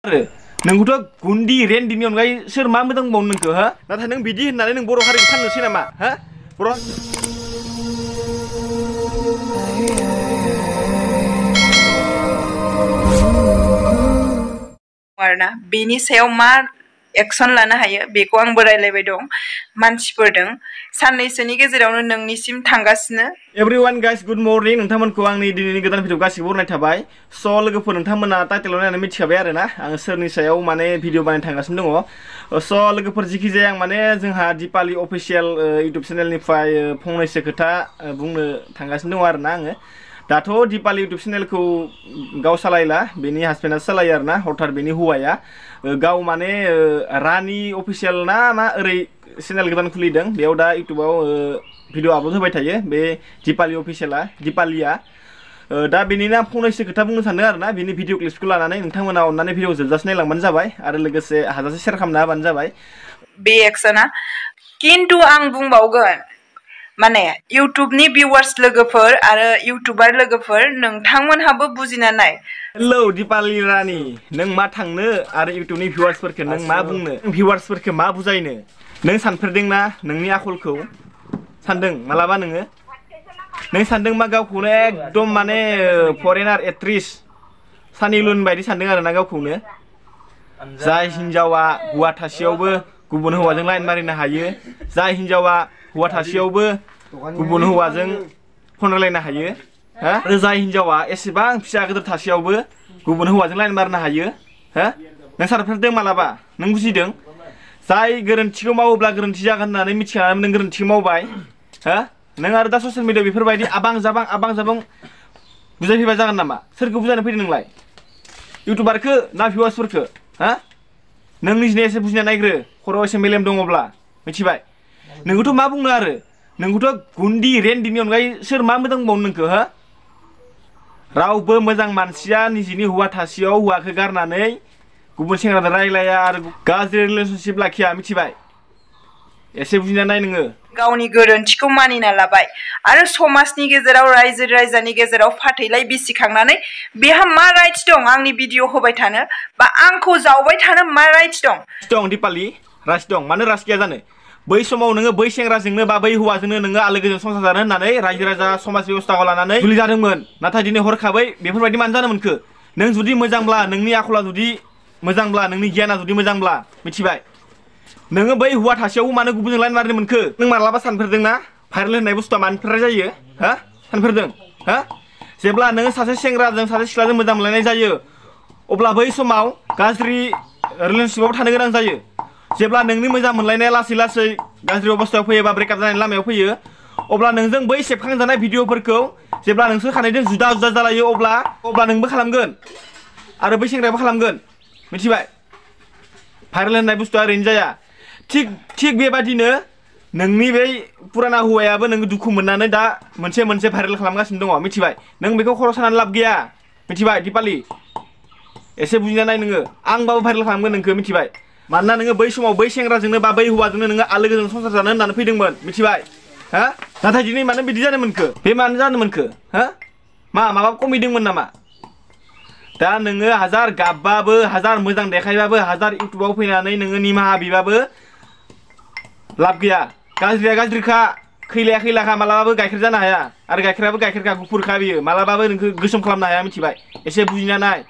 नोंखौथ' गुन्दी रेन्दिनि अनगायै सोर मा मोजां बावनो नोंखौ हो नाथाय नों बिदि होननानै नों बर' हारिखौ फाननोसै नामा हो बर' आरोना बेनि सायाव मा एक्सन लानो हायो बेखौ आंबो रायलायबाय दं मानसिफोरजों साननैसोनि गेजेरावनो नोंनिसिम थांगासिनो एवरीवन गाइस गुड मर्निं नोंथांमोनखौ आंनि दिनैनि गोदान भिडिअ गासिबो बरायनाय थाबाय स' लोगोफोर नोंथांमोना टाइटेलाव नायनानै मिथिखाबाय आरोना आं सोरनि सायाव माने भिडिअ बानायनो थांगासिनो दङ स' लोगोफोर जिखि जाया आं माने जोंहा दिपालि अफिसियेल इउटुब चेनेलनिफ्राय फंनैसो खोथा बुंनो थांगासिनो दङ आरोना आङो दाथ' दिपालि इउटुब चेनेलखौ गाव सालायला बेनि हासबेन्डआ सालायो आरोना हरथार बेनि हौवाया गाव माने रानि अफिसियेल ना मा ओरै चेनेल गोदान खुलिदों बेयाव दा इउटुबाव भिडिअ आपल'ड होबाय थायो बे दिपालि अफिसियेला दिपालिया दा बेनिनो आं फंनैसो खोथा बुंनो सानदों आरोना बेनि भिडिअ क्लिप्सखौ लानानै नोंथांमोना अननानै भिडिअ जोबजासे नायलांबानो जाबाय आरो लोगोसे हाजासे शेयार खालामना होबानो जाबाय बे एक्सना किन्तु आं बुंबावगोन माने इउटुबनि भिउवार्स लोगोफोर आरो इउटुबार लोगोफोर नोंथांमोनहाबो बुजिना नाय हेलौ दिपालि रानि नों मा थांनो आरो इउटुबनि भिउवार्सफोरखौ नों मा बुंनो भिउवार्सफोरखौ मा बुजायनो नों सानफेरदोंना नोंनि आखलखौ सानदों मालाबा नों सानदों मा गावखौनो एकदम माने फरेनार एक्ट्रिस सानि लियन बायदि सानदों आरोना गावखौनो जाय हिनजावा हौवा थासेयावबो गुबुन हौवाजों लाइन मारिनो हायो जाय हिनजावा हौवा थासेयावबो गुबुन हौवाजों फन रायलायनो हायो हो आरो जाय हिनजावा एसेबां फिसा गिदिर थासेयावबो गुबुन हौवाजों लाइन मारिनो हायो हो नों सानफेरदों मालाबा नों बुजिदों जाय गोरोन्थिखौ मावोब्ला गोरोन्थि जागोन होननानै मिथिखानानै नों गोरोन्थिखौ मावबाय हो नों आरो दा ससियेल मिडियायाव बेफोरबायदि आबां जाबां बुजायफैबा जागोन नामा सोरखौ बुजायनो फैदों नोंलाय इउटुबारखौ ना भिउवार्सफोरखौ हा नों निजिनो एसे बुजिना नायग्रो खर'आव एसे मेलेम दङब्ला मिथिबाय नोंखौथ' मा बुंनो आरो नोंखौथ' गुन्दी रेन्दिनि अनगायै सोर मा मोजां बावनो नोंखौ हो रावबो मोजां मानसिया निजिनि हौवा थासेयाव हौवाखौ गारनानै गुबुन सेंग्राजों रायलाया आरो गाज्रि रिलेशनशिप लाखिया मिथिबाय एसे बुजिना नाय नोङो गावनि गोरोन्थिखौ मानिना लाबाय आरो समाजनि गेजेराव रायजो राजानि गेजेराव फाथैलाय बिसिखांनानै बेहा मा राइट्स दं आंनि भिडिअ होबाय थानो बा आंखौ जावबाय थानो मा राइट्स दं दिपालि राइट्स दं मानो राइट्स गैया जानो बै समाव नोङो बै सेंग्राजोंनो बा बै हौवाजोंनो नोङो आलो गोजोन संसार जानो होननानै रायजो राजा समाज बेबस्थाखौ लानानै जुलि जादोंमोन नाथाय दिनै हरखाबै बेफोरबायदि मानो जानो मोनखो नों जुदि मोजांब्ला नोंनि आखला जुदि मोजांब्ला नोंनि गियाना जुदि मोजांब्ला मिथिबाय नोङो बै हौवा थासेयावबो मानो गुबुनजों लाइन मारिनो मोनखो नों मालाबा सानफेरदोंना भाइरेल होननाय बुस्थुआ मानिफ्राय जायो हा सानफेरदों हा जेब्ला नोङो सासे सेंग्राजों सासे सिख्लाजों मोजां मोनलायनाय जायो अब्ला बै समाव गाज्रि रिलेशनशिपआव थानो गोनां जायो जेब्ला नोंनि मोजां मोनलायनाया लासै लासै गाज्रि अबस्थायाव फैयो बा ब्रेकआप जानायनि लामायाव फैयो अब्ला नोंजों बै सेबखांजानाय भिडिअफोरखौ जेब्ला नोंसोर खानायजों जुदा जालायो अब्ला नोंबो खालामगोन आरो बै सेंग्रायाबो खालामगोन मिथिबाय भाइरेल होननाय बुस्थुआ ओरैनो जाया थिग बेबादिनो नोंनि बै पुराना हौवायाबो नों दुखु मोननानै दा मोनसे भाइरेल खालामगासिनो दङ मिथिबाय नों बेखौ खर' सानानै लाब गैया मिथिबाय दिपालि एसे बुजिना नाय नोङो आंबाबो भाइरेल खालामगोन नोंखौ मिथिबाय मानोना नोङो बै समाव बै सेंग्राजोंनो बा बै हौवाजोंनो नोङो आलो गोजोन संसार जानो होननानै फैदोंमोन मिथिबाय हा नाथाय दिनै मानो बिदि जानो मोनखो बे मानो जानो मोनखो हा माबा कमिदोंमोन नामा दा नोङो हाजार गाबबाबो हाजार मोजां देखायबाबो हाजार इउटुबाव फैनानै नोङो निमाहा बिबाबो लाब गैया गाज्रिया गाज्रिखा खैलाया खैलाखा मालाबाबो गाइखेर जानो हाया आरो गाइखेराबो गाइखेरखा गुफुरखा बियो मालाबाबो नोंखौ गोसोम खालामनो हाया मिथिबाय एसे बुजिना नाय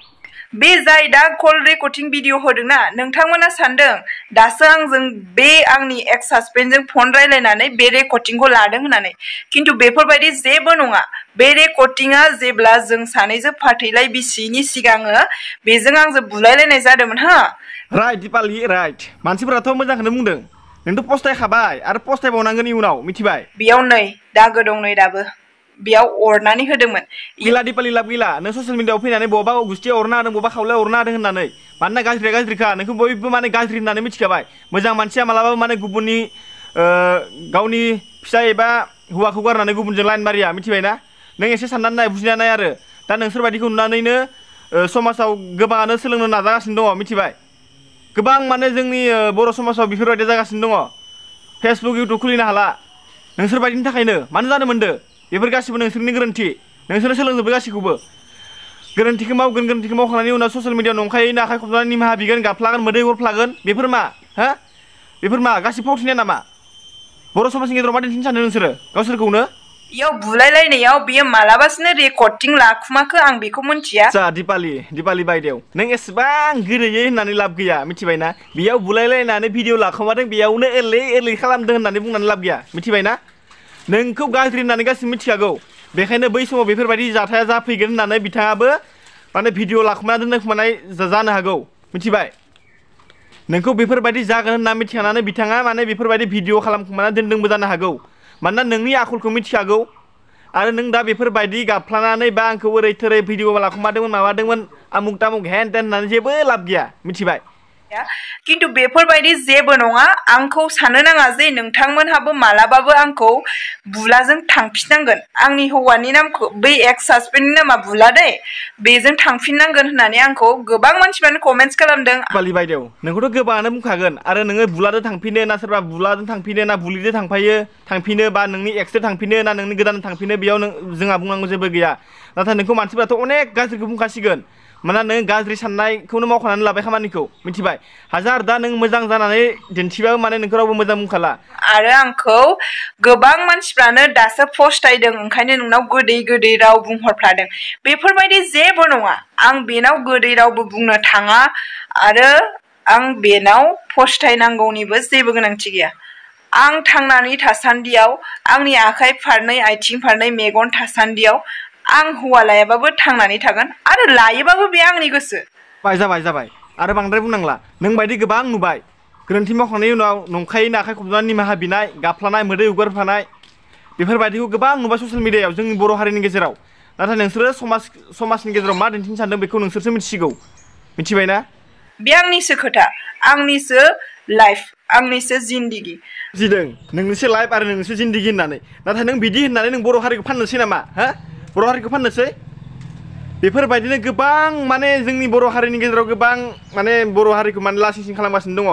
बे जाय दा कल रेकर्डिं भिडिअ होदोंना नोंथांमोना सानदों दासो आंजों बे आंनि एक्स हासबेन्डजों फन रायलायनानै बे रेकर्डिंखौ लादों होननानै खिन्थु बेफोरबायदि जेबो नङा बे रेकर्डिंआ जेब्ला जों सानैजों फाथैलाय बिसिनि सिगाङो बेजों आंजों बुलायलायनाय जादोंमोन हा राइट दिपालि राइट मानसिफोराथ' मोजांखौनो बुंदों नोंथ' पस्तायखाबाय आरो पस्तायबावनांगोन इयुनाव मिथिबाय बेयाव नै दागो दं नै दाबो बेयाव अरनानै होदोंमोन गैला दिपालि लाब गैला नों ससियेल मिडियायाव फैनानै बबा गुस्थियाव अरना होदों बबा खावलायाव अरना होदों होननानै मानोना गाज्रिया गाज्रिखा नोंखौ बयबो माने गाज्रि होननानै मिथिखाबाय मोजां मानसिया मालाबाबो माने गुबुननि गावनि फिसाय एबा हौवाखौ गारनानै गुबुनजों लाइन मारिया मिथिबायना नों एसे साननानै नाय बुजिना नाय आरो दा नोंसोरबायदिखौ नुनानैनो समाजाव गोबाङानो सोलोंनो नाजागासिनो दङ मिथिबाय गोबां माने जोंनि बर' समाजाव बेफोरबायदि जागासिनो दङ फेसबुक इउटुब खुलिनो हाला नोंसोरबायदिनि थाखायनो मानो जानो मोनदो बेफोर गासिबो नोंसोरनि गोरोन्थि नोंसोरनो सोलोंजोबो गासिखौबो गोरोन्थिखौ मावगोन गोरोन्थिखौ मावखांनायनि उनाव ससियेल मिडियायाव नंखायैनो आखाइ खबनानै निमाहा बिगोन गाबफ्लागोन मोदै हरफ्लागोन बेफोर मा हा बेफोर मा गासिबो फावथिनाया नामा बर' समाजनि गेजेराव मा दिन्थिनो सानदों नोंसोरो गावसोरखौनो इयाव बुलायलायनायाव बियो मालाबासिनो रेकर्डिं लाखुमाखो आं बेखौ मिन्थिया जा दिपालि बायदेव नों एसेबां गोरैयै होननानै लाब गैया मिथिबायना बेयाव बुलायलायनानै भिडिअ लाखुमादों बेयावनो ओरलै खालामदों होननानै बुंनानै लाब गैया मिथिबायना नोंखौ गाज्रि होननानै गासिबो मिथिखागौ बेखायनो बै समाव बेफोरबायदि जाथाया जाफैगोन होननानै बिथाङाबो माने भिडिअ लाखुमाना दोनखुमानाय जानो हागौ मिथिबाय नोंखौ बेफोरबायदि जागोन होनना मिथिखानानै बिथाङा माने बेफोरबायदि भिडिअ खालामखुमाना दोनदोंबो जानो हागौ मानोना नोंनि आखलखौ मिथिखागौ आरो नों दा बेफोरबायदि गाबफ्लानानै बा आंखौ ओरै थोरै भिडिअ लाखुमादोंमोन माबादोंमोन आमुक तामुक हेन तेन होननानै जेबो लाब गैया मिथिबाय खिन्थु बेफोरबायदि जेबो नङा आंखौ साननो नाङा जे नोंथांमोनहाबो मालाबाबो आंखौ बुलाजों थांफिननांगोन आंनि हौवानि नामखौ बै एक्स हासबेन्डनि नामा बुला दे बेजों थांफिननांगोन होननानै आंखौ गोबां मानसिफ्रानो कमेन्ट्स खालामदों दिपालि बायदेव नोंखौथ' गोबाङानो बुंखागोन आरो नोङो बुलाजों थांफिनो ना सोरबा बुलाजों थांफिनो ना बुलिजों थांफिनो बा नोंनि एक्सजों थांफिनो ना नोंनि गोदान थांफिनो बेयाव जोंहा बुंनांगौ जेबो गैया नाथाय नोंखौ मानसिफोराथ' अनेक गाज्रिखौ बुंखासिगोन मानोना नों गाज्रि साननायखौनो मावखानानै लाबाय खामानिखौ मिथिबाय हाजार दा नों मोजां जानानै दिन्थिबाबो माने नोंखौ रावबो मोजां बुंखाला आरो आंखौ गोबां मानसिफ्रानो दासो फस्थायदों ओंखायनो नोंनाव गोदै राव बुंहरफ्लादों बेफोरबायदि जेबो नङा आं बेनाव गोदै रावबो बुंनो थाङा आरो आं बेनाव फस्थायनांगौनिबो जेबो गोनांथि गैया आं थांनानै थासान्दियाव आंनि आखाइ फारनै आथिं फारनै मेगन थासान्दियाव आं हौवा लायाबाबो थांनानै थागोन आरो लायोबाबो बे आंनि गोसो जाबाय आरो बांद्राय बुंनांला नों बायदि गोबां नुबाय गोरोन्थि मावखांनायनि उनाव नंखायैनो आखाइ खबनानै निमाहा बिनाय गाबफ्लानाय मोदै हुगारफ्लानाय बेफोरबायदिखौ गोबां नुबाय ससियेल मिडियायाव जोंनि बर' हारिनि गेजेराव नाथाय नोंसोरो समाजनि गेजेराव मा दिन्थिनो सानदों बेखौ नोंसोरसो मिथिसिगौ मिथिबायना बे आंनिसो खोथा आंनिसो लाइफ आंनिसो जिन्दगि बुजिदों नोंनिसो लाइफ आरो नोंनिसो जिन्दगि होननानै नाथाय नों बिदि होननानै नों बर' हारिखौ फाननोसै नामा हा बर' हारिखौ फाननोसै बेफोरबायदिनो गोबां माने जोंनि बर' हारिनि गेजेराव गोबां माने बर' हारिखौ माने लासिं सिं खालामगासिनो दङ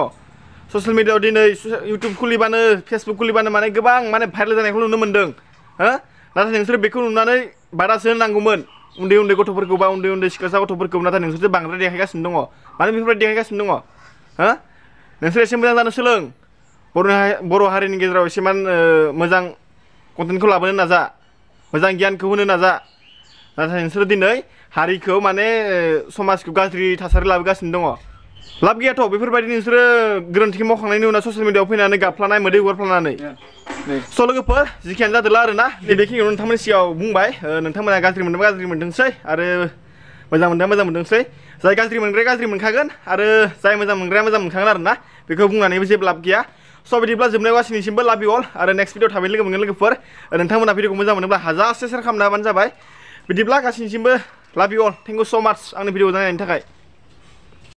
ससियेल मिडियायाव दिनै इउटुब खुलिबानो फेसबुक खुलिबानो माने गोबां माने भाइरेल जानायखौ नुनो मोन्दों हो नाथाय नोंसोर बेखौ नुनानै बादासो होनांगौमोन उन्दै सिख्लासा गथ'फोरखौ नाथाय नोंसोरसो बांद्राय देखायगासिनो दङ माने बेफोरबायदि देखायगासिनो दङ हो नोंसोर एसे मोजां जानो सोलों बर' हारिनि गेजेराव एसेमान मोजां कन्टेन्टखौ लाबोनो नाजा मोजां गियानखौ होनो नाजा नाथाय नोंसोर दिनै हारिखौ माने समाजखौ गाज्रि थासारि लाबोगासिनो दङ लाब गैयाथ' बेफोरबायदि नोंसोरो गोरोन्थिखौ मावखांनायनि उनाव ससियेल मिडियायाव फैनानै गाबफ्लानाय मोदै हुगारफ्लानानै स' लोगोफोर जिखियानो जादोंला आरोना बेखिनियाव नोंथांमोननि सिगाङाव बुंबाय नोंथांमोना गाज्रि मोनदोंबा गाज्रि मोनदोंसै आरो मोजां मोनदोंबा मोजां मोनदोंसै जाय गाज्रि मोनग्राया गाज्रि मोनखागोन आरो जाय मोजां मोनग्राया मोजां मोनखागोन आरोना बेखौ बुंनानैबो जेबो लाब गैया स' बिदिब्ला जोबनायाव गासैनिसिमबो लाभ इउ अल आरो नेक्स्ट भिडिअ थाबैनो लोगो मोनगोन लोगोफोर नोंथांमोना भिडिअखौ मोजां मोनोब्ला हाजारसे शेयार खालामना होबानो जाबाय बिदिब्ला गासैनिसिमबो लाभ इउ अल थेंक इउ स' माच आंनि भिडिअ नायनायनि थाखाय